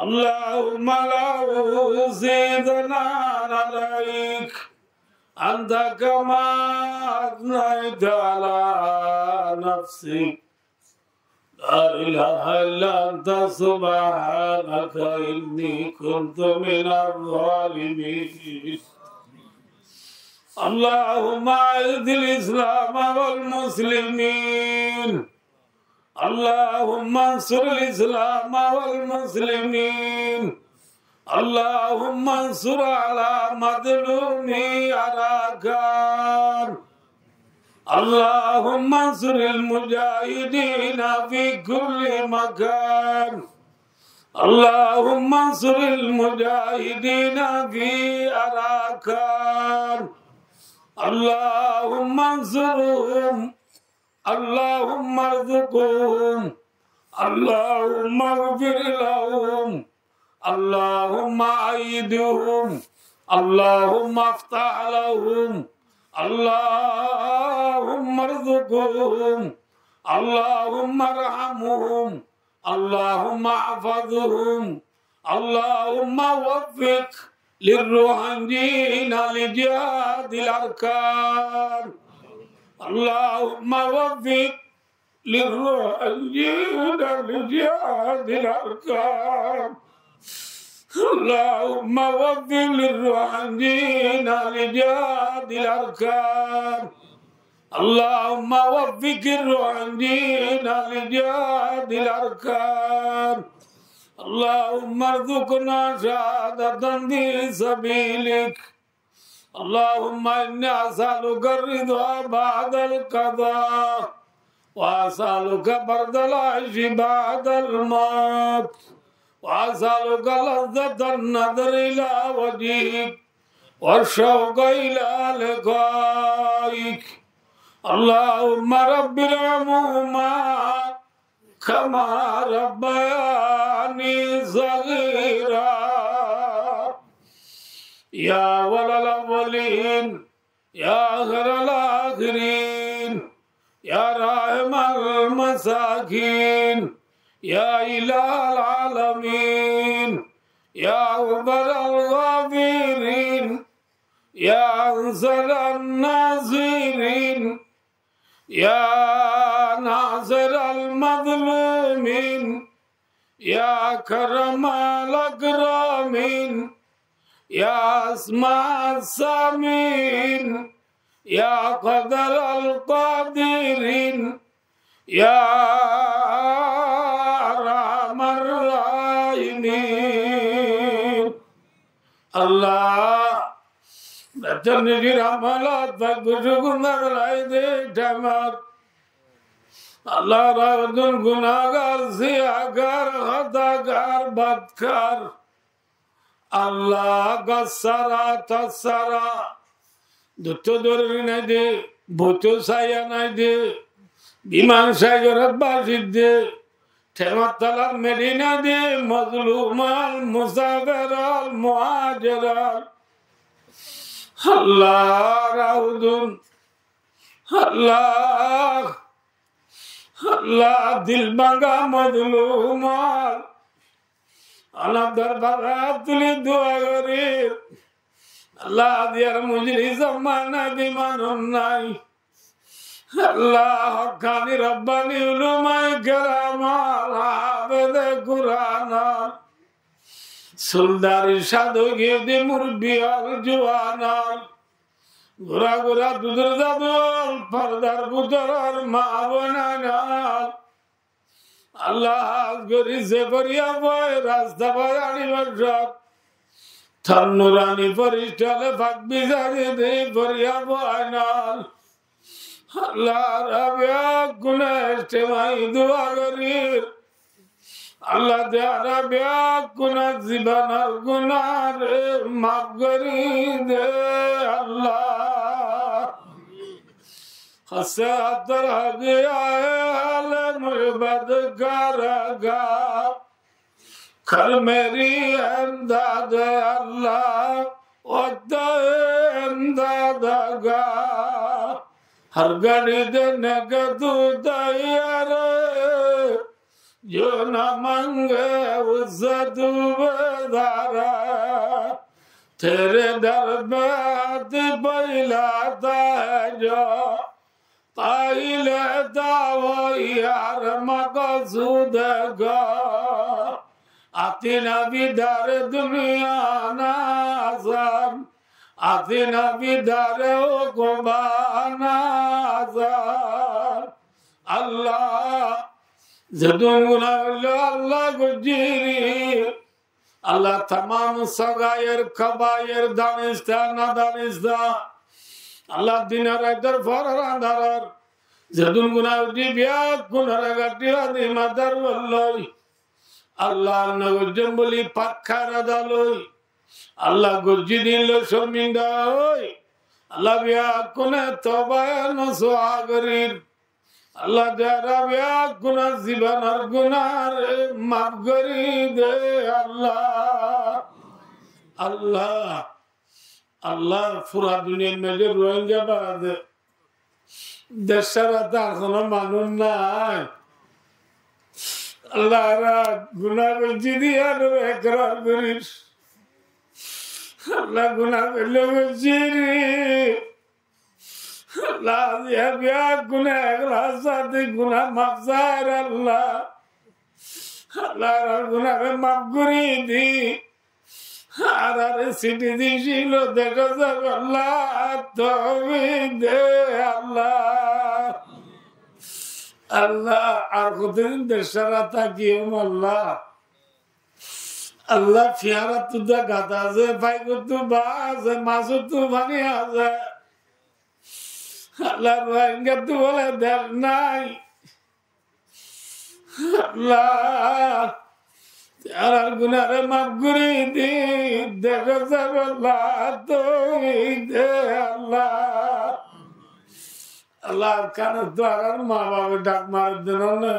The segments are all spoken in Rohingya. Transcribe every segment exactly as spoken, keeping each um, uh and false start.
اللهم لا أحصي ثناء عليك أنت كما أثنيت على نفسك. لا إله إلا أنت سبحانك إني كنت من الظالمين. اللهم أعز الإسلام والمسلمين. اللهم انصر الإسلام والمسلمين. اللهم انصر على مظلومي أراكان. اللهم انصر المجاهدين في كل مكان. اللهم انصر المجاهدين في أراكان. اللهم انصرهم. اللهم ارزقهم. اللهم اغفر لهم. اللهم أيدهم. اللهم افتح لهم. اللهم ارزقهم. اللهم ارحمهم. اللهم احفظهم. اللهم وفق للروحانيين لجهاد الأركان. اللهم وفق للروحانيين لجهاد الأركان. اللهم وفق للروحانيين لجهاد الأركان. اللهم وفق الروحانيين لجهاد الأركان. اللهم ارزقنا شهادة في سبيلك. اللهم إني أسألك الرضا بعد القضاء، وأسألك برد العيش بعد الموت، وأسألك لذة النظر إلى وجهك والشوق إلى لقائك. اللهم رب ارحمهما كما ربياني صغيرا. يا أول الأولين، يا آخر الآخرين، يا راحم المساكين، يا إله العالمين، يا غفور الغافرين، يا أنصر الناصرين، يا ناصر المظلومين، يا أكرم الأكرمين، يا أسمع السامعين، يا قادر القادرين، يا أرحم الراحمين. Allah, bettón nizor amalot fak gucú guná gulai de thaimot. Allah, raudun gunágar, ziyagar, hotágar, batkar. Allah, gos sára, tos sára, duttó dorori nai de, butó sáiya nai de, biman sáiyorot baci de, thémar tolar medi nai de, mozlum ól, musafer ól, muhajer ól. Allah, raudun. Allah, Allah, dil báñga mozlum ól. Onar dorbarot tuli dua gorir. Allah, aziyar mojlisot manúic nai, biman nai. Allah, hokkani rabbani ulamaye keram ól, háfeze Kuran ól, suldari sádoi giyé de murubbi ól, juwan ól, gura gura dudor zadu ól, fordar bútoror ma boináin ól. Allah, hás gorí ze foriya boi, rasta boi añçibar cót, tor nurani forištale fak bizari de foriya boináin ól. Allah, añára beggúne ijtimai dua gorir. Allah, de añára beggúnor zibanor gunáre maf gorí de, Allah. Hásé ator hagiya ale murbad karaga. کر میری امداد اللہ، وقت امداد آگا۔ ہر گھڑی دینے کو تو تیار ہے، جو نہ مانگے اس سے تو بیزار، تیرے در پہ ہاتھ پھیلاتا ہے جو، پا لیتا وہ یار مقصود کو۔ آتی نہ بھی در دنیا آسان، آتی نہ بھی در عقبیٰ آسان۔ Allah, zedún guná óilo Allah goijjír, Allah tamám sagair, kabair, danista, nadanista, Allah din ar raitor forar andarar zedún guná óiye, biyakkúnore gaththí badi matar bol loi, Allah nogoijjóm buli pakka erada loi, Allah goijjí din loi corminda ói, Allah biyakkúne toba nosuha gorir. Allah, zará biyakkúne zibanor gunáre maf gorí de, Allah. Allah, Allah, fura duniyar maze Rohingya bade dec sára ar hono manúc nai. Allah, añára guná goijjí de yián ekrar gorir. Allah, guná goillé goijjí de. Allah, aijja biyakkúne eklasor sáte guná maf sair, Allah. Allah, añárar gunáre maf gorí di. Añáre citizenship loi decót zaibar, Allah, toufik de, Allah. Allah, ar hotodin dec sára tákiyum, Allah. Allah, fiyáñrattú de gat asé, faigottú bá asé, masottú faní asé. Allah, Rohingattú bóle dec nai. Allah, añárar gunáre maf gorí di, decót zaibar, Allah, toufik de, Allah. Allah, Arkanottu añárar ma bafe dhak marer de no né?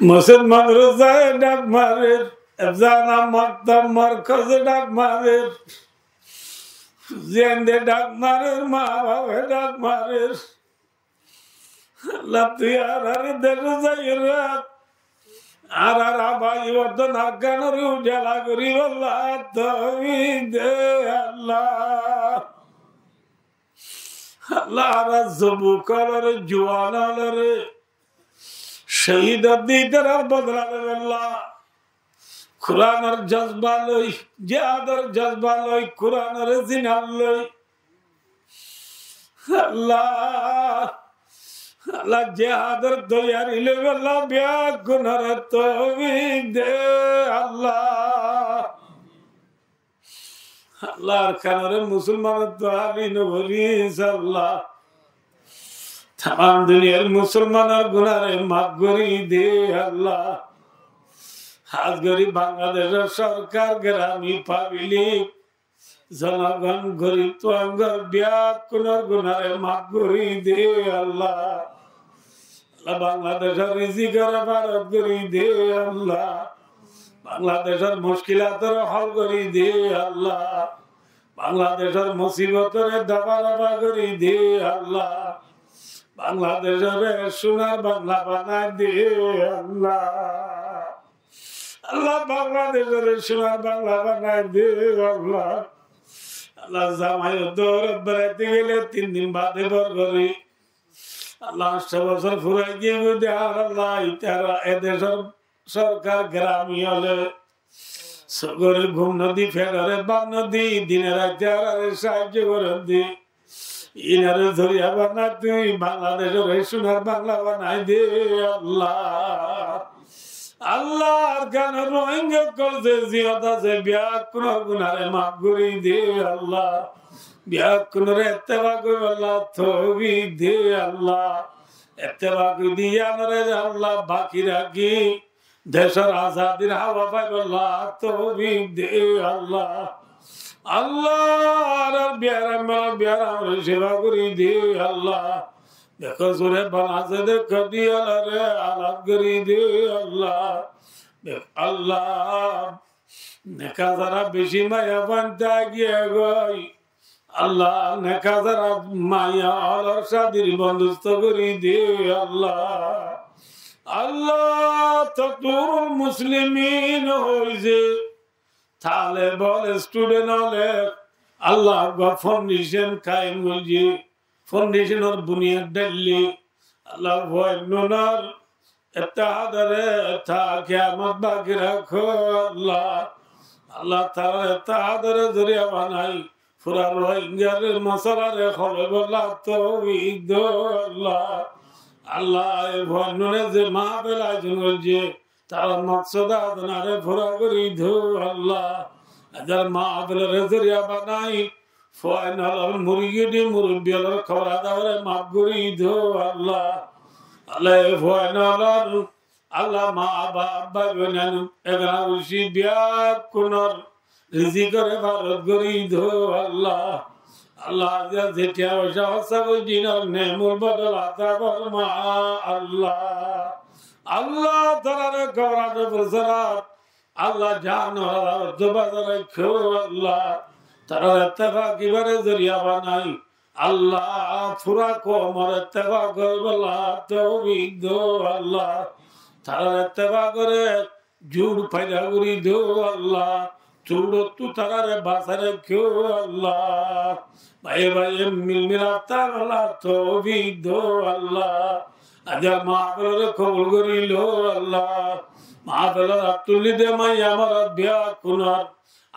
Mosjid madrasaye dhak marer, efzana maktab morkoze dhak marer, ziyán de dhak marer, ma bafe dhak marer. Allah, tui añárare decót zaiyóre añárar abai woton Arkanore ujala goríballa toufik de, Allah. Allah, añárar zubuk ólore, juwan ólore cóhid ódde ítarar bodola loi, Allah. Kuranor jozba loi, jihador jozba loi, Kuranore zinar loi. Allah, Allah, jihador toiyari loi, Allah, biyakkúnore toufik de, Allah. Allah, Arkanore musolmanottu háli no goris, Allah. Tamam duniyar musolmanor gunáre maf gorí de, Allah. Hás gorí Bangladecor sorkar, gerami pablik, zonogon, gorib tuangor biyakkúnor gunáre maf gorí de, Allah. Allah, Bangladecor rizikore farak gorí de, Allah. Bangladecor muckilatore hól gorí de, Allah. Bangladecor musibotore dafa rafa gorí de, Allah. Bangladecore sunar Bangla banai de, Allah. Allah, Bangladecore sunar Bangla banai de, Allah. Allah, zamai dóro beraite gele tin din bade bor gorí. Allah, añcto bosór furai giyé goi de, ar Allah, itara e decor sorkar gerami óle sogoré gum no di, fedore bát no di, dine raite añárare saájjo gorer de. Inore zoriya banai tui Bangladecore sunar Bangla banai de, Allah. Allah, Arkanor Rohingya ókkol ze ziyót asé, biyakkúnor gunáre maf gorí de, Allah. Biyakkúnore ettefak óibolla toufik de, Allah. Ettefak ói de yíanore, Allah, baki rakí decor azadir hawa faibolla toufik de, Allah. Allah, añárar biyaram, biyaramore cifa gorí de, Allah. Bekosuré banasé de kodi ólore azad gorí de, Allah. Be-, Allah, neka sára beci maiyafuain táki giyé goi. Allah, nekazara maiya ókkolor cádir bondobosto gorí de Allah. Allah, taqdirul muslimin hoiye, talebol student ókkole Allah uggwá foundation kaim goijje, foundationor buniyad dháille, Allah, fuain ókkolor ettehadore ta kiyamot baki rakó Allah. Allah, tarar ettehadore zoriya banai fura Rohingyar mosolare hol óibolla toufik do Allah. Allah, e fuain ókkole ze mahfil ayojon goijje, tarar maksod adonare fura gorí do Allah. Aijjar mahfilore zoriya banai fuain ókkolor, muridi murubbi ókkolor kobor azabore maf gorí do Allah. Allah, e fuain ókkolor, Allah, ma baf, bái boin, egana guccí beggúnor rizikore barok gorí do Allah. Allah, aijja ze tiya foisa hóros goijjé, dinor nemor bodol ata forma Allah. Allah, tarare kobor azabor sára Allah, jahannamottú bazai rakó Allah. Tarar ettefak ibare zoriya banai Allah, fura koumor ettefak óibolla toufik do Allah. Tarar ettefakore jur foida gorí do Allah. Turottú tarare basai rakó Allah. Báiye báiye milmilat tákbolla toufik do Allah. Aijjar mahfilore kobul gorí lo Allah. Mahfilot át tulí de maiya morot beggúnor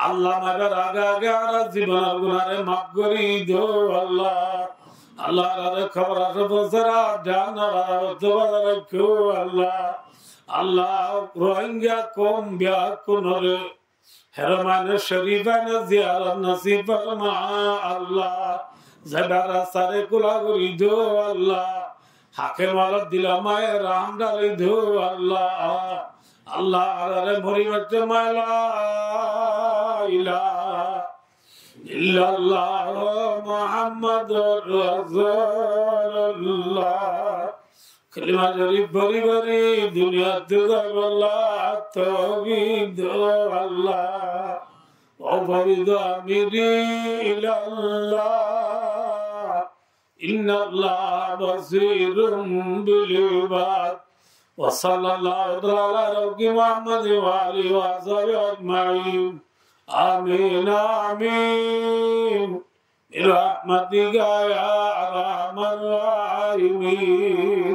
Allah, maibar age age añárar zibonor gunare maf gorí do Allah. Allah, tarare kobor azabor sára, jahannamottú bazai rakó Allah. Allah, Rohingya koum beggúnore Haramain Shorifain ziyarot nosib forma Allah. Zaibar rastare kúla gorí do Allah. Hakim ókkolor dilot maiya raham dháli do Allah. Allah, añárare moribar somot la ilaha illallah Muhammadur Rasulullah kalima shorif fori fori duniyattú zaibolla toufik do Allah. وأفوض أمري إلى الله إن الله بصير بالعباد. وصلى الله تعالى على رسوله محمد وآله وصحبه أجمعين. آمين، آمين. برحمتك يا أرحم الراحمين.